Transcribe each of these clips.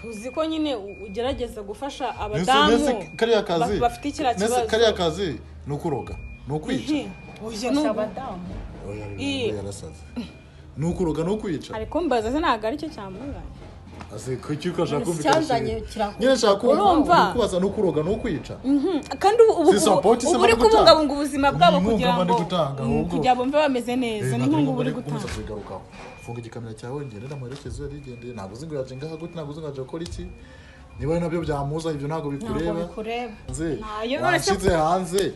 Tuzi ko nyine ugerageza gufasha abadamu bafite kiriya kibazo. Kariya kazi ni ukuroga, ni ukwica. Oya, abadamu ni ukuroga, ni ukwica. Ariko mbaza se ntabwo aricyo cyamuzanye. Ase kuki ukashaka kumvikana nyine nshaka kubaza ni ukuroga ni ukwica. Kandi ubu uri kubungabunga ubuzima bwabo kugira ngo kugira bumve bameze neza, ni inkunga uri gutanga. Funga igikamera cyawe ngende ndamuherekeze yarigendeye, ntabwo uzi ngo yaje ngaha gute, ntabwo uzi ngo yaje gukora iki, niba ari nabyo byamuza ibyo ntabwo bikureba. Wanshyize hanze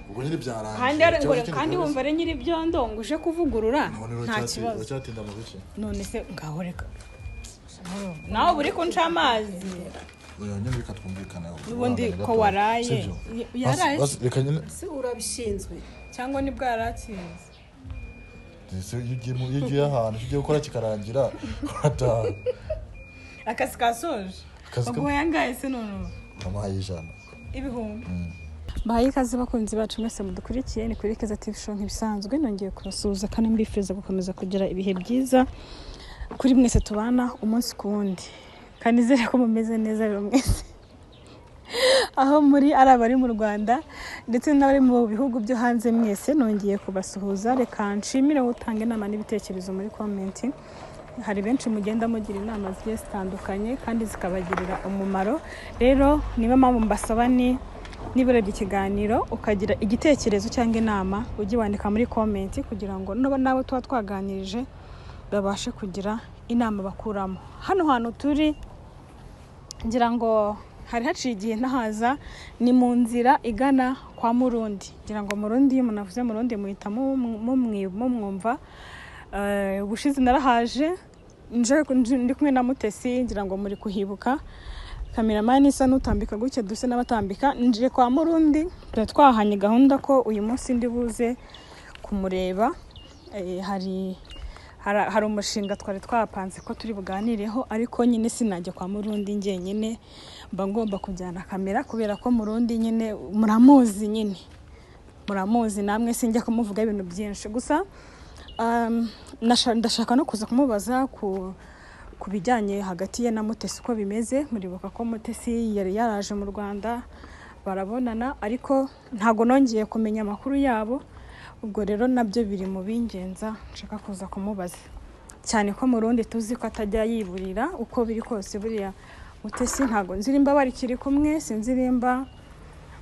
ubwo nyine byarangiye. Kandi wumva ari nyiri ibyondo ngo uje kuvugurura nta kibazo. Uracyatinda mu bice none se ngaho reka nawe uri kunca amazi. Oya nyine reka twumvikane n'ubundi ko waraye yaraye si urabishinzwe cyangwa nibwo yarakinze. Iyo ugiye ahantu ugiye gukora kikarangira urataha. Akazi kasoje ubwo yangaye se none amuhaye 100 ibihumbi. Bahaye ikaze bakunzi bacu mwese mudukurikiye, ni kuri Keza TV Show nk'ibisanzwe. Nongeye kubasuhuza kandi mbifuriza gukomeza kugira ibihe byiza kuri mwese tubana umunsi ku wundi, kandi nizere ko mumeze neza rero mwese aho muri, ari abari mu Rwanda ndetse n'abari mu bihugu byo hanze mwese nongeye kubasuhuza. Reka nshimire utanga inama n'ibitekerezo muri comment. Hari benshi mugenda mugira inama zigiye zitandukanye kandi zikabagirira umumaro. Rero niba mpamvu mbasaba ni niba urebye ikiganiro ukagira igitekerezo cyangwa inama ujye wandika muri comment kugira ngo nawe tuba twaganirije babashe kugira inama bakuramo. Hano hantu turi ngira ngo hari haciye igihe ntahaza, ni mu nzira igana kwa Murundi. Ngira ngo Murundi iyo umuntu avuze Murundi muhita mumwumva. Ubushize narahaje ndi kumwe na Mutesi, ngira ngo muri kuhibuka. Kameramani isa n'utambika gutya duse n'abatambika. Nje kwa Murundi tuba twahanye gahunda ko uyu munsi ndi buze kumureba. Hari umushinga twari twapanze ko turi buganireho, ariko nyine sinajya kwa Murundi njyenyine, mba ngomba kujyana kamera kubera ko Murundi nyine muramuzi, nyine muramuzi namwe, sinjya kumuvuga ibintu byinshi. Gusa ndashaka no kuza kumubaza ku bijyanye hagati ye na Mutesi uko bimeze. Muribuka ko Mutesi yari yaraje mu Rwanda barabonana, ariko ntago nongeye kumenya amakuru yabo. Ubwo rero nabyo biri mu bingenza nshaka kuza kumubaza, cyane ko Murundi tuzi ko atajya yiburira uko biri kose. Buriya Mutesi ntago nzirimba barikiri kumwe, sinzirimba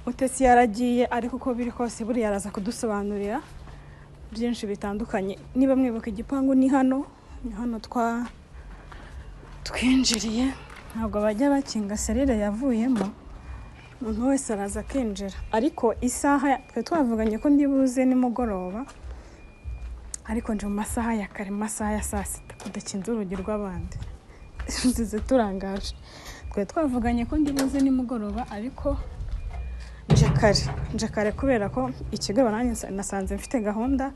Mutesi yaragiye, ariko uko biri kose buriya araza kudusobanurira byinshi bitandukanye. Niba mwibuka igipangu ni hano, ni hano twinjiriye, ntabwo bajya bakinga serire yavuyemo, umuntu wese araza akinjira. Ariko isaha twe twavuganye ko ndibuze nimugoroba, ariko nje mu masaha ya kare, mu masaha ya saa sita, kudakinze urugi rw'abandi nzize turangaje. Twe twavuganye ko ndibuze nimugoroba, ariko nje kare kubera ko ikigoroba nanjye nasanze mfite gahunda,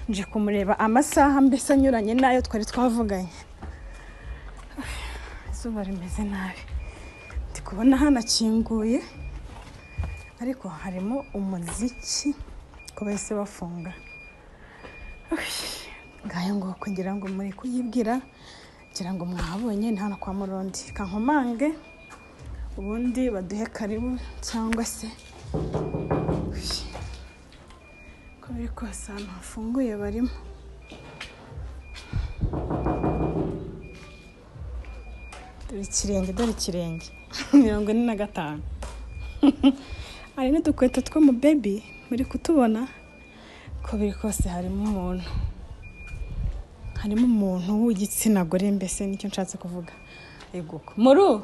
nje kumureba amasaha mbese anyuranye n'ayo twari twavuganye. Izuba rimeze nabi, ndi kubona hanakinguye ariko harimo umuziki ko bahise bafunga. Ngayo ngo ngira ngo muri kuyibwira, ngira ngo mwahabonye ni hano kwa Murundi. Kankomange ubundi baduhe karibu, cyangwa se ko biri kose ahantu hafunguye barimo. Dore ikirenge, dore ikirenge 45. Hari n'udukweto two mu baby muri kutubona, ko biri kose harimo umuntu, harimo umuntu w'igitsina gore, mbese nicyo nshatse kuvuga. Yego Muru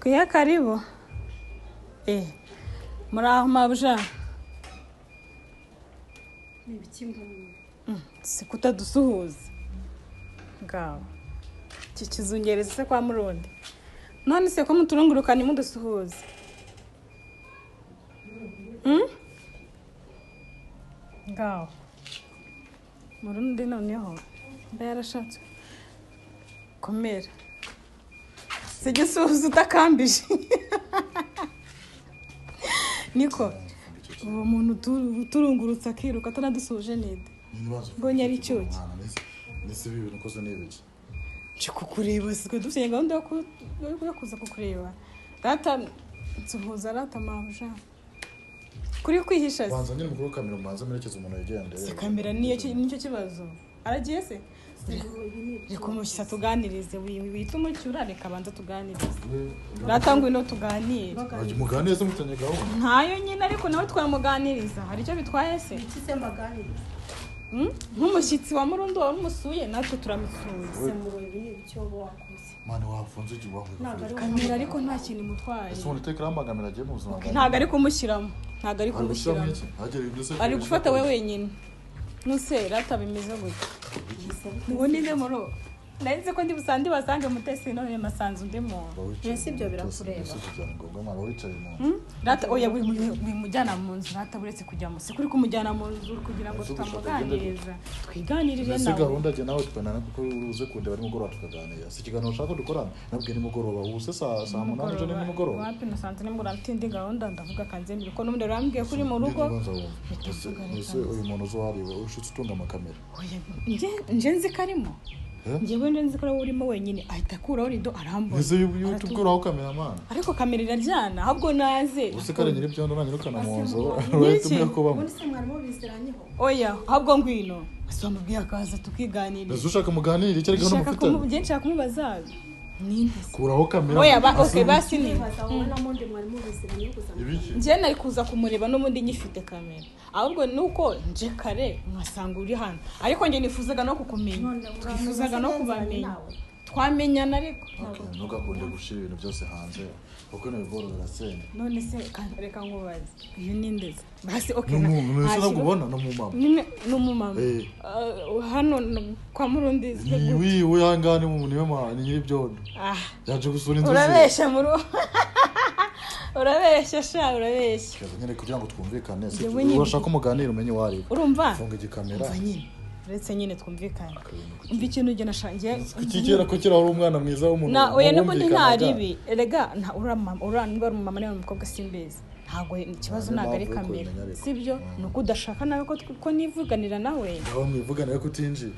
twiye karibu. Muraho mabuja. Si kutadusuhuza ngaho iki kizungereza se kwa Murundi. None se ko muturunguruka nimudusuhuze? Ngaho Murundi noneho mba yarashatse komera sigisuhuza utakambije. Niko uwo muntu uturungurutse akiruka atanadusuhuje ninde? Mbonye ari icyuki. Nese ibi bintu ukoze ni ibiki? Nje kukureba, sitwe dufite gahunda yo kuza kukureba. Data nsuhuza rata mabuja. Kuri kwihisha se. Banza nyine mukuru kamera mbanza merekeza umuntu yigendere. Se kamera niyo cyo kibazo. Aragiye se? Reka umushyitsi tuganirize, wita umucyura, reka abanza tuganirize. Rata ngwino tuganire. Muganirize mutanye gahunda. Ntayo nyine ariko nawe twamuganiriza. Hari icyo bitwaye se? Iki se mbaganiriza? Nk'umushyitsi wa Murundi wari umusuye natwe turamusuye. Se murobi ni icyo wakoze. Mani wafunze iki wavuye? Kamera ariko nta kintu imutwaye. Ese umuntu utekera amagamera agiye mu buzima bwawe? Ntabwo ari kumushyiramo. Ntabwo ari kumushyiramo. Ari gufata we wenyine. Nuse rata bimeze gutya. Ngo ninde muro? Nari ko ndi busandi basange Mutesi none masanzu undi muntu. Ese ibyo birakureba. Rata oya wimujyana mu nzu rata buretse kujya mu kuri kumujyana mu nzu kugira ngo tutamuganiriza. Twiganirire nawe. Ese gahunda je nawe twanana kuko uruze kunde bari mugoroba tukaganira. Si ikiganiro ushaka dukorana nabwe ni mugoroba ubuse saa 8 je ni mugoroba. Wapi nasanze ni mugoroba mfite indi gahunda ndavuga kanzemire ko n'ubundi rambwiye kuri mu rugo. Ese uyu muntu uzo hariwe ushutse utunga amakamera. Oya nje nzi karimo. Njyewe nzi ko urimo wenyine ahita akuraho rido arambona. Ese yutubwiraho kamera man. Ariko kamera iraryana ahubwo naze. Use kare nyiri byondo nanyirukana mu nzu urahita umenya ko bamwe. Ubundi se mwari mubiziranyeho? Oya ahubwo ngwino. Ese wamubwiye akaza tukiganirira. Ese ushaka muganirira icyo ariko n'umufitanye. Nshaka nshaka kumubaza. Ninde se? Kuraho kamera. Oya ba okay basi ni. Wowe na mundi mwari mubiziranyeho kuza. Njye nari kuza kumureba n'ubundi nyifite kamera. Ahubwo nuko nje kare nkasanga uri hano. Ariko nje nifuzaga no kukumenya. Twifuzaga no kubamenya. Twamenyana ariko. Ntugakunde gushira ibintu byose hanze. Kuko nabiboro birasenya. None se reka nkubaze. Uyu ni ndeze. Basi okay. None se nakubona no mu mama. Nyine no mu mama. Hano kwa Murundi. Ni wihangane mu niwe ma ni nyiri byondo. Yaje gusura inzu. Urabeshya muru. Urabeshya sha urabeshya. Kaza nyine kugira ngo twumvikane. Urashaka umuganira umenye wari. Urumva? Funga igikamera. Uretse nyine twumvikane. Umva ikintu ugena shangiye. Kikera ko kera wari umwana mwiza w'umuntu. Na oya n'ubundi nta ribi. Erega nta ura niba ari umumama niba umukobwa simbizi. Ntago ikibazo ntago ari kamera. Sibyo? Nuko udashaka nawe ko nivuganira nawe. Aho mwivuganira ko utinjiye.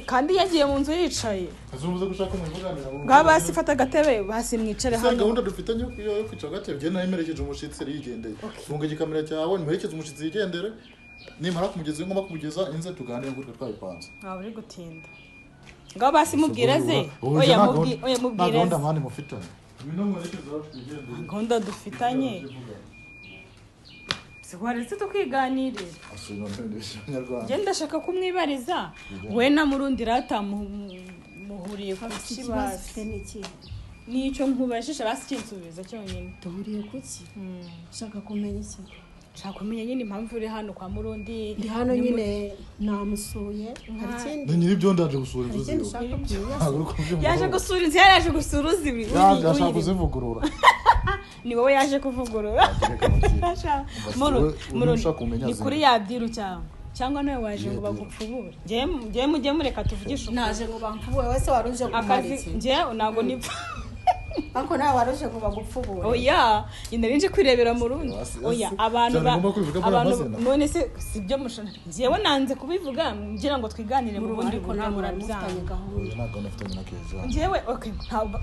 Kandi yagiye mu nzu yicaye. Azumbuze gushaka mwivuganira. Bwa basi fata agatebe basi mwicare hano. Gahunda dufitanye yo kwicara agatebe je nayimerekeje umushitsi yigendeye. Funga igikamera cyawe nimerekeze umushitsi yigendere. Nimara kumugeza ngomba kumugeza inze tuganire ngo twabipanze. Ntabwo uri gutinda. Ngaho basi mubwira ze. Oya mubwira. Gahunda mani mufitanye. Ibintu mwerekeza twigendere. Gahunda dufitanye. Se waretse tukiganirira. Njye ndashaka kumwibariza. We na Murundi rata muhuriye ku kibazo. Nicyo nkubajije basi kinsubiza cyonyine. Duhuriye kuki? Ushaka kumenya iki? Nshaka kumenya nyine impamvu uri hano kwa Murundi. Ndi hano nyine namusuye. Hari ikindi? Ni nyiri byo ndaje gusura inzu ziwe. Yaje gusura inzu, yaje gusura uzibi. Yaje kuzivugurura. Ni wowe yaje kuvugurura. Murundi ni kuri ya diru cyangwa nawe waje ngo bagupfubure. Ngiye mujye mureka tuvugishe. Naje ngo bampfubure wese waruje kumara iki? Ngiye ntago nipfa. Ariko nawe waruje ngo bagupfubure. Oya, nari kwirebera Murundi. Oya, abantu none se sibyo mushana. Ngiyewe nanze kubivuga ngira ngo twiganire mu bundi buryo murabyanga. Ntabwo nafitanye na Keza. Ngiyewe okay,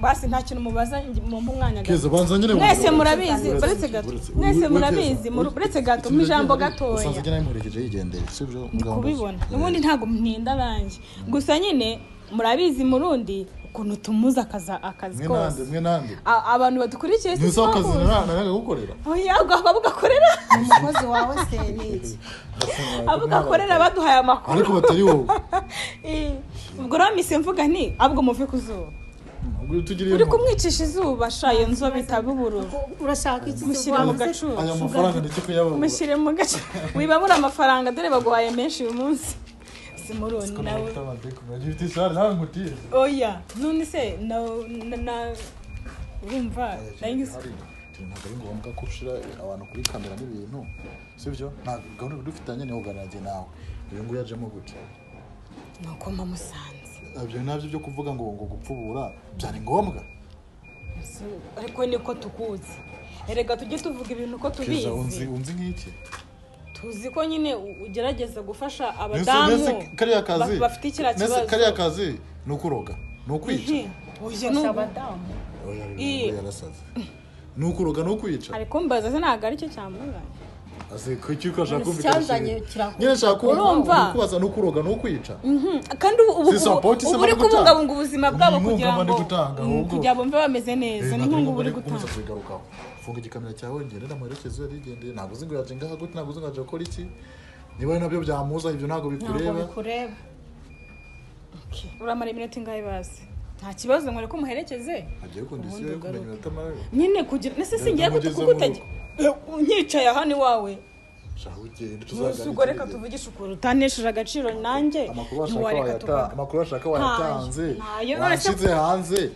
basi nta kintu mubaza mu mwanya gato. Keza banza nyine. Mwese murabizi, buretse gato. Mwese murabizi, buretse gato mu ijambo gatoya. Usanze njye namuherekeje yigendeye, sibyo? Kubibona. N'ubundi ntago mninda banjye. Gusa nyine murabizi Murundi ukuntu tumuza akazi kose. Mwe nande abantu badukurikiye si akazi nanaga gukorera. Oya abugakorera. Umukozi wawe se niki? Abugakorera baduhaye amakuru. Ariko batari wowe. Ubwo rero mise mvuga nti abwo muve kuzuba. Uri kumwicisha izuba shayo nzo bitaba ubururu. Urashaka iki mushyire mu gacucu? Aya mafaranga ndetse kuyababura. Mushyire mu gacucu. Wibabura amafaranga dore baguhaye menshi uyu munsi. Murundi nawe. Oya, none se na urumva ntabwo ari ngombwa ko ushira abantu kuri kamera n'ibintu sibyo? Nta gahunda dufitanye niho uganira nawe. Uyu nguyu yajemo gute? Nuko mpamusanze. Ibyo nabyo byo kuvuga ngo gupfubura byari ngombwa. Ariko niko tukuzi. Erega tujye tuvuga ibintu ko tubizi. Unzi nk'iki? Tuzi ko nyine ugerageza gufasha abadamu kariya kazi bafite kiriya kibazo. Kariya kazi ni ukuroga, ni ukwica. Oya ni abadamu. Oya yarasaze. Ni ukuroga ni ukwica. Ariko mbaza se ntabwo aricyo cyamuzanye. Ase kuki ukashaka kumvikana. Nyine nshaka kubaza ni ukuroga ni ukwica. Kandi ubu uri kubungabunga ubuzima bwabo kugira ngo bumve bameze neza. Ni nkungu uri gutanga. Funga igikamera cyawe ngende ndamuherekeze yarigendeye. Ntabwo uzi ngo yaje ngaha gute, ntabwo uzi ngo yaje gukora iki. Niba ari nabyo byamuza ibyo ntabwo bikureba. Uramara iminota ingahe basi? Nta kibazo ngo reko muherekeze. Agiye kondisiyo yo kumenya iminota mara. Nyine kugira nese singiye kugutege. Nyicaye aha ni wawe. Tuzaganira. Reka tuvugishe ukuntu utanesheje agaciro nanjye. Amakuru ashaka wayatanze. Washize hanze.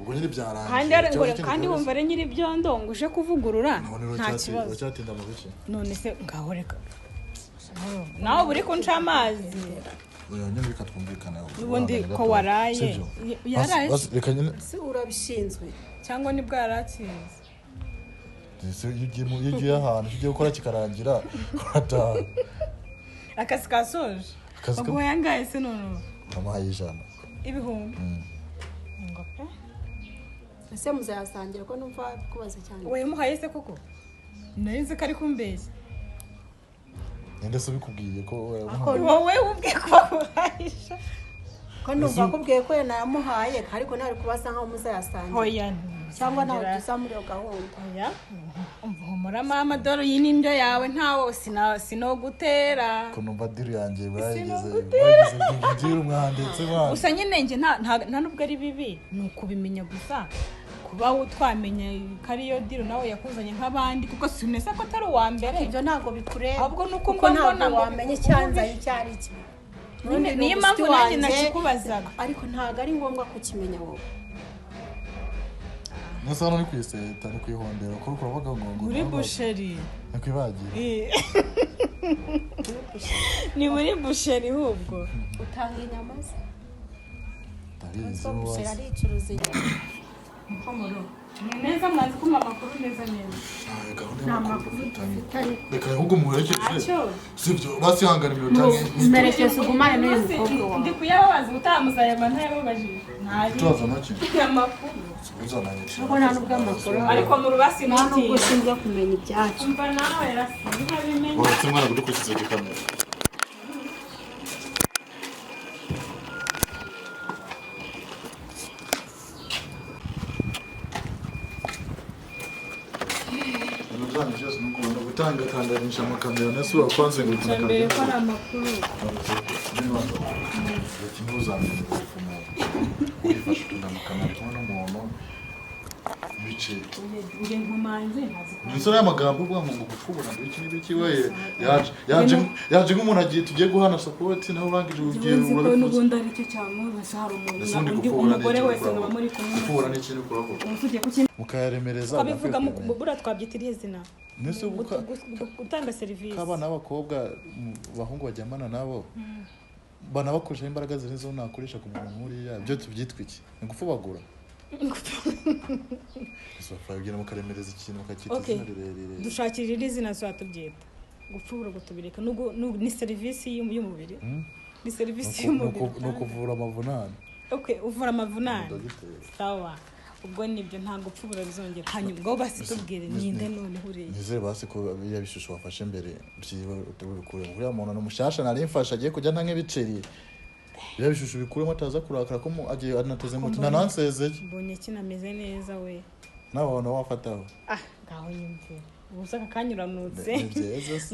Ubwo nyine byarangiye. Kandi wumva ari nyiri byondo ngo uje kuvugurura nta kibazo. Uracyatinda mu biki? None se ngaho reka. Nawe uri kunca amazi. Oya nyine reka twumvikane. Ubundi ko waraye. Yaraye. Reka nyine. Se urabishinzwe cyangwa nibwo yarakinze. Ese iyo ugiye ahantu ugiye gukora kikarangira urataha. Akazi kasoje. Ubwo yangaye se none. Namuhaye 100. Ibihumbi. Ngo pe. Ese muzayasangira ko numva kubaza cyane. Oya muhaye se koko? Nari ko ari kumbeshya. Ninde se ubikubwiye ko wowe ubwiye ko bamuhaye? Ko numva akubwiye ko nayamuhaye ariko ntari kubasa nkaho muzayasangira. Oya cyangwa nawe tuza muri iyo gahunda. Oya humura mama dore iyi ni indyo yawe ntawo sinogutera. Ko numva diru yanjye bayigize diru mwanditse mwana. Gusa nyine nge nta nubwo ari bibi ni ukubimenya gusa. Kuba twamenye ko ariyo diru nawe yakuzanye nk'abandi kuko sinese ko atari uwa mbere. Ibyo ntabwo bikureba. Ahubwo nuko mbona wamenye icyanzanye icyo ari cyo. Niyo mpamvu nanjye nakikubazaga. Ariko ntabwo ari ngombwa kukimenya wowe. Nasa hano ni kwiseta ni kwihondera kuko uravuga ngo muri busheri ni kwibagira. Ni muri busheri hubwo utanga inyama ze. Ndabizi busheri aricuruza inyama. Ni neza mwanzi kuma amakuru neza neza. Nta makuru dufitanye. Reka ahubwo muherekeze. Sibyo basihangana iminota nke. Merekeze ugumane n'uyu mukobwa wawe. Ndi kuyababaza utamusayama ntayababajije. Tubaza make. Amakuru. Nubwo nta nubwo amakuru. Ariko mu rubasi nta nubwo ushinzwe kumenya ibyacu. Umva nawe rasi ntibabimenye. Uretse mwana gudukurikiza igikamera. Gutangatanganisha amakamera nese urakwanze ngo ukunda mbere ko ari amakuru. Wifashe utunda amakamera kumwe n'umuntu ibice. Nge nkomanze ntazi. Ndetse n'aya magambo uvuga ngo gukubura ngo iki n'ibiki we yaje nk'umuntu agiye tugiye guhana support nawe urangije ugiye urabivuze. N'ubundi ari cyo cyamubaza hari umuntu umugore wese ngo muri kumwe. Gukubura n'ikintu kuravuga. Umusugiye kuki mukayaremereza. Twabivuga bura twabyitiriye izina. Nese gutanga service. Kabana abakobwa bahungu bajyamana nabo banabakoresha imbaraga zirenze nakoresha ku muntu nkuriya byo tubyitwa iki? Ni gufubagura. Ese mukaremereza ikintu mukacyita izina rirerire. Dushakira iri zina tubyita. Gupfubura gutubireka ni service y'umubiri. Ni service y'umubiri. No kuvura amavunane. Okay, uvura amavunane. Sawa. Ubwo nibyo nta gupfubura bizongera. Hanyuma ngo basi tubwire ninde none huriye. Nizere basi ko biriya bishusho wafashe mbere byiba utabikure. Uriya muntu ni umushasha nari mfasha agiye kujya nta nk'ibiceri. Biriya bishusho bikuremo ataza kurakara ko agiye anateze moto nanansezeye. Mbonye kinameze neza we. Nawe wabona wafataho. Ah, ngaho nyumvira. Ubusa kakanyuranutse.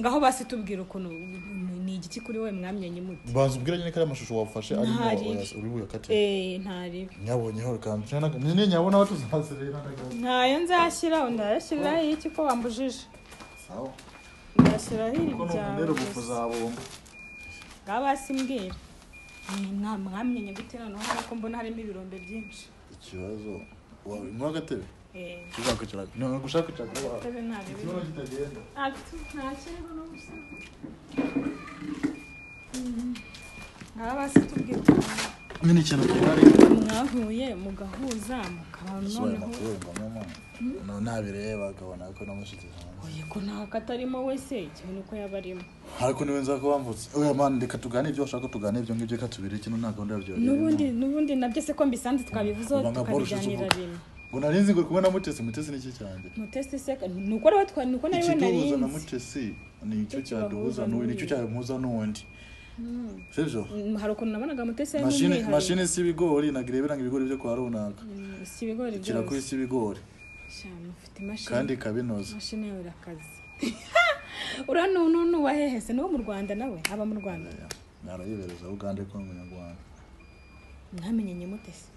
Ngaho basi tubwire ukuntu ni igiki kuri we mwamyenye muti. Banza ubwira nyine kari amashusho wafashe arimo uri buyakate. Ntari. Nyabonyeho kandi nyine nyabona aho tuzasirira. Ntayo nzashyira ndayashyira iki ko wambujije. Sawa. Ndashyira hirya. Rero gufuzabomba. Ngaho basi mbwira. Mwamyenye gute noneho ko mbona harimo ibirombe byinshi. Ikibazo wa agatebe. Tuzakwicara. No gushaka kwicara. Agatebe ntabi. Ikibazo kitagenda. Nta kirego no gusa. Ngaho basi tubwire. Nyine ikintu gihari mwahuye mugahuza mukaba noneho nabireba akabona ko namushyize hanze. Oya ko nta katarimo wese ikintu nuko yaba arimo. Ariko niwe nza ko wamvutse. Oya man reka tuganire ibyo washaka tuganire ibyo ngibyo reka tubireke no nta gahunda yabyo. N'ubundi nabyo se ko mbisanze twabivuzeho tukabiganira rimwe. Ngo narinzi ngo kumwe na Mutesi, Mutesi niki cyanjye? Mutesi se nuko rero twa nuko nari we narinzi. Na Mutesi ni icyo cyaduhuza n'undi, nicyo cyamuhuza n'undi. Sivyo? Hari ukuntu nabonaga Mutesi ari n'umwihariko. Mashine si ibigori nagirebera ibigori byo kwa runaka. Si ibigori byose. Kirakuri si ibigori. Cyane ufite imashini. Kandi kabinoza. Mashine yawe irakaze. Uranunu wahehese no mu Rwanda nawe aba mu Rwanda. Narayibereza Uganda ko mu Rwanda. Mwamenyenye Mutesi.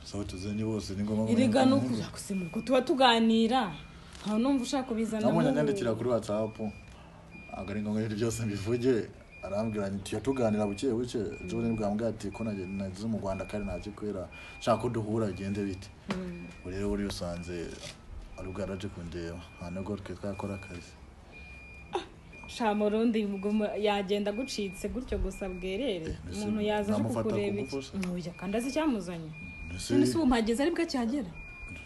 Sawa tuzenye bose ni ngoma. Erega no kuzakusemuka tuba tuganira. Nta numva ushaka kubizana. Namwe nyandikira kuri WhatsApp. Agari ngo ngire byose mbivuge arambwira nti tuganira buke buke ejo ni bwambwa ati ko nagize mu Rwanda kandi naje kwera shaka ko duhura bigende bite. Rero buri usanze ari bwaraje kundeba ntabwo twe twakora akazi. Sha murundi yagenda gucitse gutyo gusa bwerere umuntu yaza aje kukureba iki oya kandi azi icyamuzanye. None se ubu mpageze ari bwo cyagera?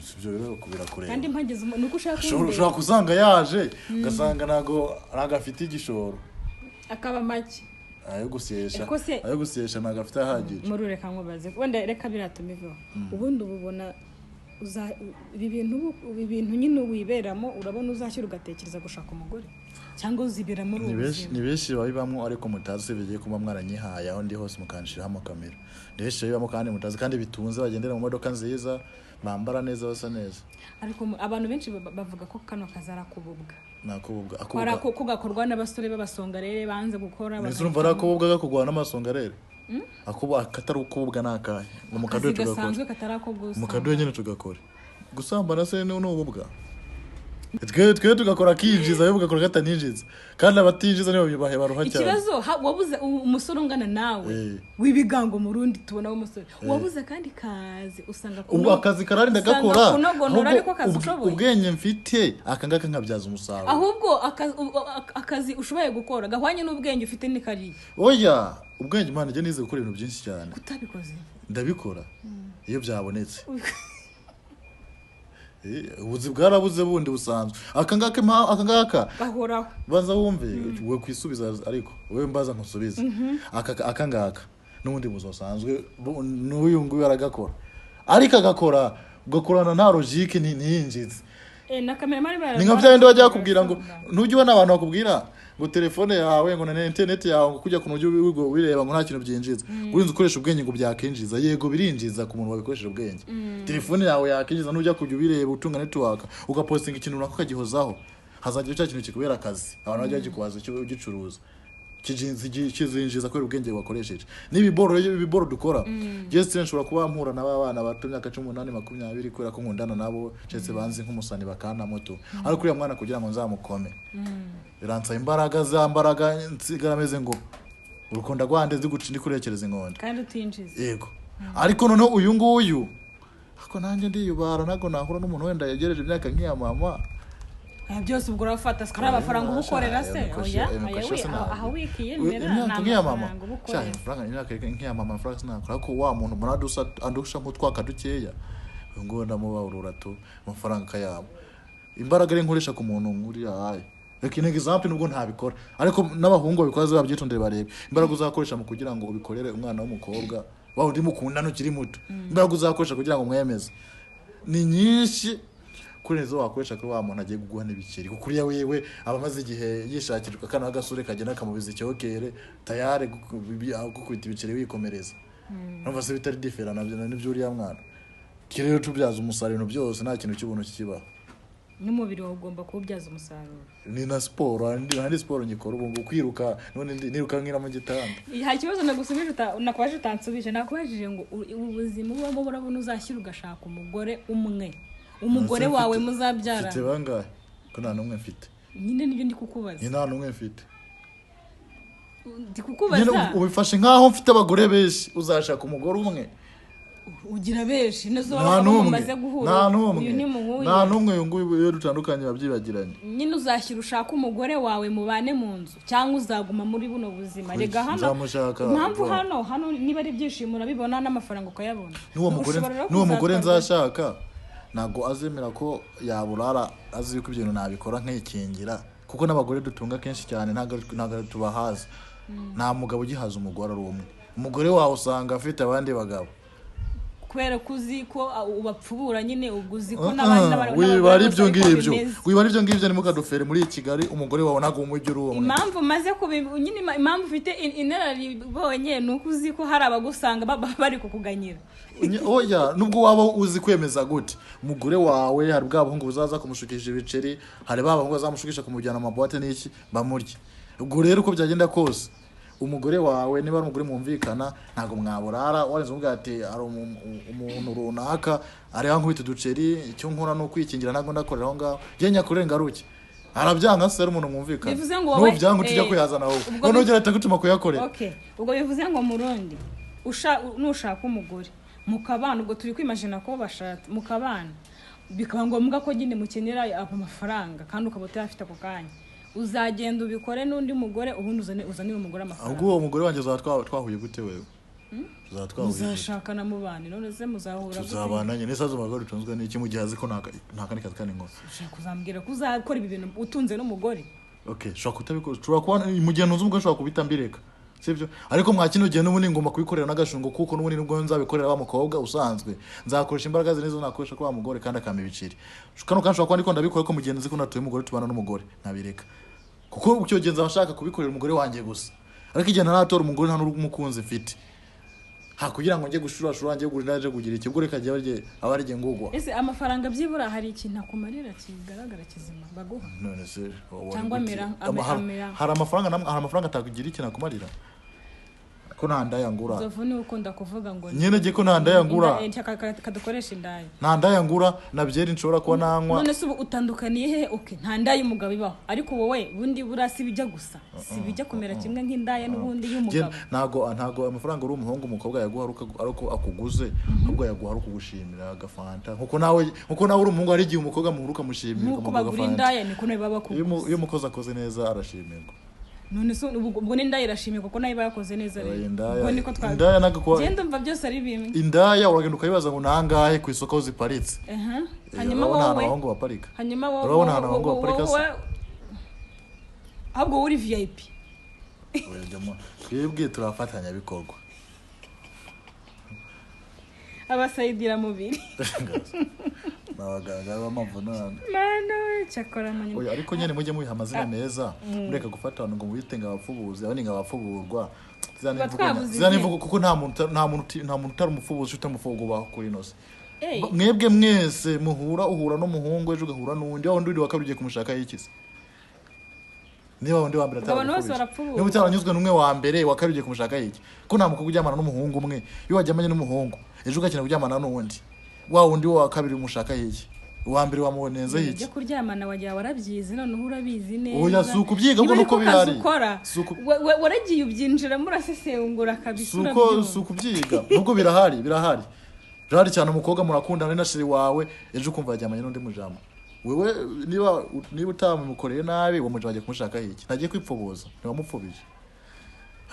Sibyo rero kubira kureba. Kandi mpageze nuko ushaka ushobora kusanga yaje ugasanga nago afite igishoro akaba make ayo gusesha ntago afite ahagije. Muri reka nkubaze wenda reka biratuma ivaho ubundi ububona ibi bintu nyine wiberamo urabona uzashyira ugatekereza gushaka umugore cyangwa uzibera muri ubu buzima. Ni benshi babibamo ariko mutazi bigiye kuba mwaranyihaye aho ndi hose mukanshiraho amakamera. Ni benshi babibamo kandi mutazi kandi bitunze bagendera mu modoka nziza bambara neza basa neza. Ariko abantu benshi bavuga ko kano kazara kububwa. Nakububwa akubwa ko gakorwa n'abasore b'abasonga rere banze gukora. Nizurumva arakububwa gakugwa n'amasonga rere. Akuba akatari ukububwa nakahe ngo mukadoye tugakora. Mukadoye nyine tugakora. Gusambana se ni ububwa. Twe tugakora kinjiza yo bugakora kataninjiza kandi abatinjiza nibo bahe baruha cyane. Ikibazo wabuze umusore ungana nawe wibigango mu rundi tubona umusore wabuze kandi kazi usanga ubwo akazi karari ndagakora ubwenge mfite akangaka nkabyaza umusaruro. Ahubwo akazi ushoboye gukora gahwanye n'ubwenge ufite ni kariye. Oya ubwenge Imana ije nize gukora ibintu byinshi cyane. Kutabikoze ndabikora iyo byabonetse. Ubuzi bwarabuze bundi busanzwe akangaka gahoraho baza wumve we kwisubiza ariko wewe mbaza nkusubize akangaka n'ubundi busanzwe n'uyu nguyu aragakora ariko agakora ugakorana nta logique ntiyinjize na cameraman bara ni nka byandi bajya bakubwira ngo ntujye ubona abantu bakubwira ngo telefone yawe ngo na internet yawe ngo kujya kuntu ujye wireba ngo nta kintu byinjiza urinze ukoresha ubwenge ngo byakinjiza. Yego birinjiza ku muntu wabikoresheje ubwenge. Telefone yawe yakinjiza nujya kujya ubireba utunga network ugapostinga ikintu runaka ukagihozaho hazajya cya kintu kikubera akazi abantu bajya bagikubaza icyo ugicuruza kizinjiza kubera ubwenge wakoresheje. N'ibiboro ibiboro dukora just nshobora kuba mpura n'abana bato imyaka 18 20 kubera ko nkundana nabo cetse banzi nk'umusani bakana moto ariko uriya mwana kugira ngo nzamukome biransa imbaraga za mbaraga nsigara ameze ngo urukonda rwande ziguca ndi kurekereza inkonda kandi utinjiza. Yego ariko noneho uyu nguyu ako nanjye ndiyubara nago nahura n'umuntu wenda yegereje imyaka nk'iya mama byose ubwo urafata sikara amafaranga ubukorera se oya aha wikiyemera imyaka nk'iya mama cyane amafaranga imyaka nk'iya mama amafaranga sinakora ko wa muntu mbona andusha nk'utwaka dukeya uyu nguyu ndamubarura tu amafaranga kayabo imbaraga ari nkoresha ku muntu nkuriya aye reka ni example nubwo ntabikora ariko n'abahungu babikora babyitondere barebe imbaraga uzakoresha mu kugira ngo ubikorere umwana w'umukobwa wawe uri mukundana ukiri muto imbaraga uzakoresha kugira ngo mwemeze ni nyinshi kuri nizo wakoresha kuri wa muntu agiye kuguha n'ibikeri kuko uriya wewe aba amaze igihe yishakirwa akana agasure kagenda kamubiza icyokere tayari gukubita ibiceri wikomereza. Numva se bitari different nabyo n'ibyo uriya mwana kirero tubyaza umusaruro byose nta kintu cy'ubuntu kikibaho. N'umubiri wawe ugomba kuwubyaza umusaruro. Ni na siporo andi siporo ngikora ubu ngo kwiruka none niruka nkira mu gitanda. Hari ikibazo nagusubije nakwaje utansubije nakubajije ngo ubuzima ubamo burabona uzashyira ugashaka umugore umwe umugore wawe muzabyara. Mfite bangahe ko nta numwe mfite? Nyine nibyo ndi kukubaza. Ni nta numwe mfite. Ndi kukubaza. Ubifashe nkaho mfite abagore benshi uzashaka umugore umwe. Ugira benshi nizo bamaze guhura. Uyu ni muhuye. Nta numwe uyu nguyu iyo dutandukanye babyibagiranye. Nyine uzashyira ushaka umugore wawe mubane mu nzu cyangwa uzaguma muri buno buzima. Rega hano impamvu hano niba ari ibyishimo urabibona n'amafaranga ukayabona. N'uwo mugore nzashaka ntago azemera ko yaburara azi yuko ibintu nabikora nkikingira, kuko n'abagore dutunga kenshi cyane ntago tubahaza. Nta mugabo ugihaza umugore ari umwe. Umugore wawe usanga afite abandi bagabo kubera ko uzi ko ubapfubura nyine, ubwo uzi ko n'abandi wibara ibyo ngibyo, wibara ibyo ngibyo nimukadufere muri Kigali. Umugore wawe ntago umujyi uri umwe. Impamvu maze nyine impamvu ufite inararibonye ni uko uzi ko hari abagusanga bari kukuganyira. Oya, nubwo waba uzi kwemeza gute umugore wawe, hari bwa bahungu buzaza kumushukisha ibiceri, hari ba bahungu bazamushukisha kumujyana mu maboate n'iki bamurye. Ubwo rero uko byagenda kose umugore wawe niba ari umugore mwumvikana ntago mwaburara warenze umubwira ati ari umuntu runaka ari aho nkubita uduceri, icyo nkora ni ukwikingira ntago ndakorera aho ngaho njye nyakorera ngaruke. Arabyanga se ari umuntu mwumvikana. Bivuze ngo wowe nubyanga utujya kuyazana wowe none ugira ati gutuma kuyakorera. Okay, ubwo bivuze ngo murundi nushaka umugore mukabana, ubwo turi kwimagina ko bashatse mukabana bikaba ngombwa ko nyine mukenera amafaranga kandi ukaba utayafite ako kanya, uzagenda ubikore n'undi mugore ubundi uzanire umugore amafaranga. Ahubwo uwo mugore wanjye twahuye gute wewe? Muzashakana mubane none se muzahura gute? Tuzabana nyine sazo umugore utunzwe n'iki mu gihe azi ko nta kandi kazi kandi ngo ushaka kuzambwira ko uzakora ibi bintu utunze n'umugore? Okay, ushobora kutabikora, ushobora kuba mu gihe ntunze umugore ushobora kubita mbireka, sibyo? Ariko mwa kino gihe n'ubundi ngomba kubikorera n'agashungo, kuko n'ubundi nubwo nzabikorera wa mukobwa usanzwe nzakoresha imbaraga zinizo nakoresha kwa mugore kandi akampa ibiceri. Kano kandi ushobora kuba ndiko ndabikora ko mu gihe nzi ko natuye umugore tubana n'umugore ntabireka, kuko icyo gihe nzabashaka kubikorera umugore wanjye gusa. Ariko igihe ntaratora umugore nta n'umukunzi mfite, ha kugira ngo njye gushurashura njye gurira nje kugira iki, ubwo reka njye aba ari ngugwa. Ese amafaranga byibura hari ikintu akumarira kigaragara kizima baguha? None se cyangwa amera hari amafaranga hari amafaranga atakugira ikintu akumarira ko nta ndaya ngura. Nzovu ni ukunda kuvuga ngo nyine je ko nta ndaya ngura kadukoresha indaya. Nta ndaya ngura na byeri nshobora kuba nanywa. None se ubu utandukaniye hehe? Okay, nta ndaya umugabo ibaho, ariko wowe bundi bura si bijya gusa, si bijya kumera kimwe nk'indaya n'ubundi y'umugabo. Ntago amafaranga uri umuhungu umukobwa yaguha aruko akuguze, ahubwo yaguha aruko kugushimira agafanta. Nkuko nawe uri umuhungu hari igihe umukobwa muhuruka mushimira ukamuha agafanta. Indaya niko nawe baba bakuguze. Iyo umukozi akoze neza arashimirwa. None se ubwo n'indaya irashimirwa ko nayo bayakoze neza rero. Ubwo niko indaya nagakwa genda umva byose ari bimwe. Indaya uragenda ukayibaza ngo nangahe ku isoko ziparitse. Hanyuma wowe abahungu baparika. Hanyuma wowe urabona ahantu abahungu baparika se ahubwo uri VIP. Twebwe turafatanya bikorwa. Abasayidira mubiri. Abaganga b'amavunane. Mana we cyakora manyuma. Oya ariko nyene mujye mubiha amazina meza, mureka gufata abantu ngo mubite ngo abapfubuzi, abandi ngo abapfuburwa. Zizana imvugo kuko nta muntu utari umupfubuzi utamufugo baho kuri ino si. Mwebwe mwese muhura uhura n'umuhungu ejo ugahura n'undi, wa wundi wa kabiri ugiye kumushaka yikize. Niba wundi wa mbere atarapfubuza. Niba utaranyuzwe n'umwe wa mbere wa kabiri ugiye kumushaka yiki? Ko nta mukobwa uryamana n'umuhungu umwe, iyo wajyamanye n'umuhungu ejo ugakina kuryamana n'undi. Wa wundi wa kabiri umushaka yiki? Uwa mbere wamubonenze yiki? Ujye kuryamana wajya warabyize none urabizi neza. Oya si ukubyiga ngo nuko bihari. Waragiye ubyinjira murasesengura kabisa. Si ukubyiga nubwo birahari. Birahari cyane umukobwa murakundana na shiri wawe ejo ukumva yajyamanye n'undi mujama. Wewe niba utamukoreye nabi uwo mujama agiye kumushaka yiki? Ntagiye kwipfubuza, ntiwamupfubije.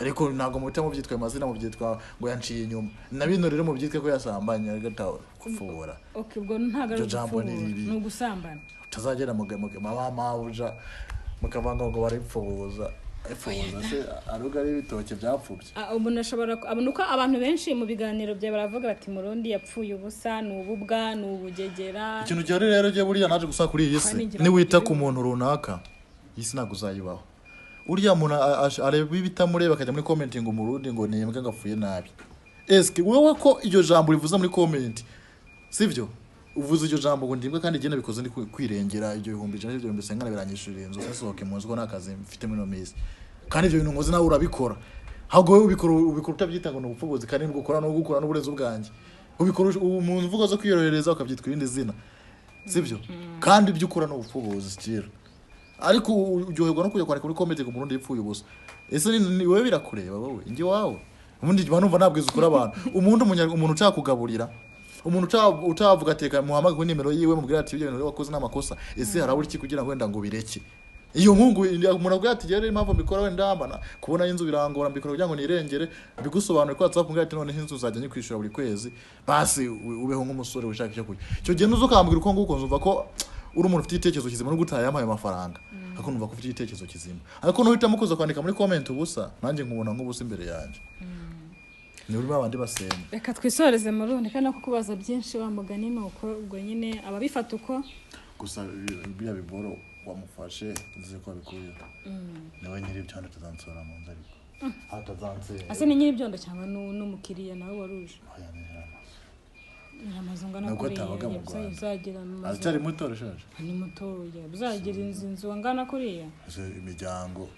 Ariko ntago muhita mubyitwa amazina mubyitwa ngo yanciye inyuma. Na bino rero mubyitwe ko yasambanye agataho kufubura. Okay, ubwo ntago ari jambo ni ugusambana. Utazagera mama mabuja mukavanga ngo baripfubuza. Ipfubuza se aruga ari ibitoke byapfubye. Umuntu ashobora uko abantu benshi mu biganiro bya baravuga bati murundi yapfuye ubusa ni ububwa ni ubugegera. Ikintu gihari rero je buriya naje gusa kuri iyi si ni wita ku muntu runaka iyi si ntago uzayibaho. Uriya muntu areba ibitamureba akajya muri comment ngo umurundi ngo nimbwa ngapfuye nabi. Eske wewe ko iryo jambo rivuza muri comment sivyo? Uvuze iryo jambo ngo ndimbwa kandi igenda bikoze ndi kwirengera ibyo 100,000 ibyo 500 biranyishurira inzu nsohoke mu nzu ko nakazi mfite muri no minsi. Kandi ibyo bintu nkoze nawe urabikora. Ahubwo wewe ubikora utabyita ngo ni ubupfubuzi kandi nibwo ukora no gukora n'uburenze ubwanjye. Ubikora umuntu mvugo zo kwiyorohereza ukabyitwa irindi zina. Sivyo? Kandi ibyo ukora no ubupfubuzi still. Ariko uryoherwa no kujya kwandika muri comment ngo umurundi yipfuye ubusa. Ese ni wewe birakureba wowe ingi wawe Ubundi mba numva nabwiza ukuri abantu. Umuntu umuntu ucakugaburira, umuntu utavuga ati reka muhamagare kuri nimero yiwe, mubwire ati ibyo bintu wakoze n'amakosa, ese harabura iki kugira ngo wenda ngo ubireke? Iyo nkungu umuntu avuga ati rero impamvu mbikora wenda mbana kubona inzu birangora, mbikora kugira ngo nirengere, mbigusobanure ko WhatsApp, mbwira ati noneho inzu uzajya nyikwishyura buri kwezi, basi ubeho nk'umusore wishaka icyo kurya. Icyo gihe nuza ukambwira uko nguko, nzumva ko uri umuntu ufite igitekerezo kizima, nubwo utayampaye amafaranga, ariko numva ko ufite igitekerezo kizima. Ariko nuhitamo kuza kwandika muri comment ubusa, nanjye nkubona nk'ubusa imbere yanjye, ni uri babandi basenga. Reka twisoreze muri ubu, no kukubaza byinshi wa mugani ni uko ubwo nyine ababifata uko. Gusa biriya biboro wamufashe nzi ko wabikuye, niwe nyiri ibyondo atazansora mu nzu, ariko atazanse. Ase ni nyiri ibyondo cyangwa n'umukiriya nawe waruje? Oya, ni nyiramazu. Nyiramazu ngana Nubwo kuriya, atabaga mu Rwanda. uzagira amazu. Aracyari muto, arashaje. Ni mutoya, uzagira inzu angana kuriya. Ese imiryango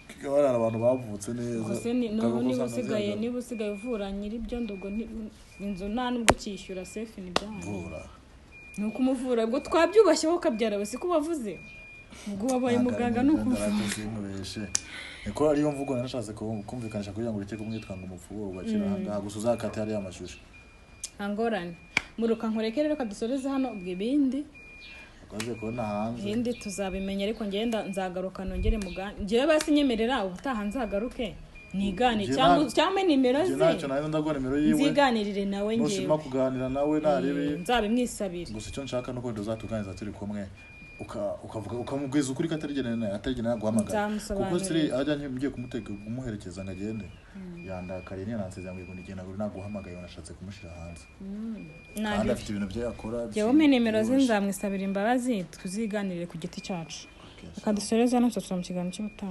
kikaba ari abantu bavutse neza. Gusa ni ukaba niba usanga usigaye zihagaze. Niba usigaye uvura nyiri ibyondo, ubwo inzu nta nubwo ukishyura sefi ni byanyu. Mvura. Ni ukumuvura, ubwo twabyubashye, wowe ukabyara, we siko wavuze, ubwo wabaye muganga ni ukumuvura. Sinkubeshe, niko ariyo mvugo narashatse kumvikanisha kugira ngo ureke kumwitwa ngo umupfubu ugakira ahangaha. Gusa uzakate hariya amashusho. Nta ngorane, muruka nkureke rero, kadusoreze hano, ubwo ibindi ukaze kubona hanze. Ibindi tuzabimenya, ariko ngenda nzagaruka nongere mugani njyewe, basi nyemerera ubutaha nzagaruke nigane Njye cyangwa cyangwa nimero Njye ze. Ntacyo nawe, ndaguha nimero yiwe. Nziganirire nawe Nushima ngewe. kuganira nawe narebe. Nzabimwisabire. Gusa icyo nshaka nuko tuzatuganiriza turi kumwe, ukavuga ukamubwiza ukuri ko atarigene naguhamagara, kuko Nzamusobanurira. siri ajya ngiye kumutega kumuherekeza ngo agende, yandakariye, ntiyanansezera ngo nigenda ngo naguhamagaye, nashatse kumushyira hanze kandi Nabi. afite ibintu bye akora. Jyewe umpe nimero ze, nzamwisabira imbabazi, tuziganirire ku giti cyacu. Okay. Reka dusoreze hano, tuzasubira mu kiganiro cy'ubutaha.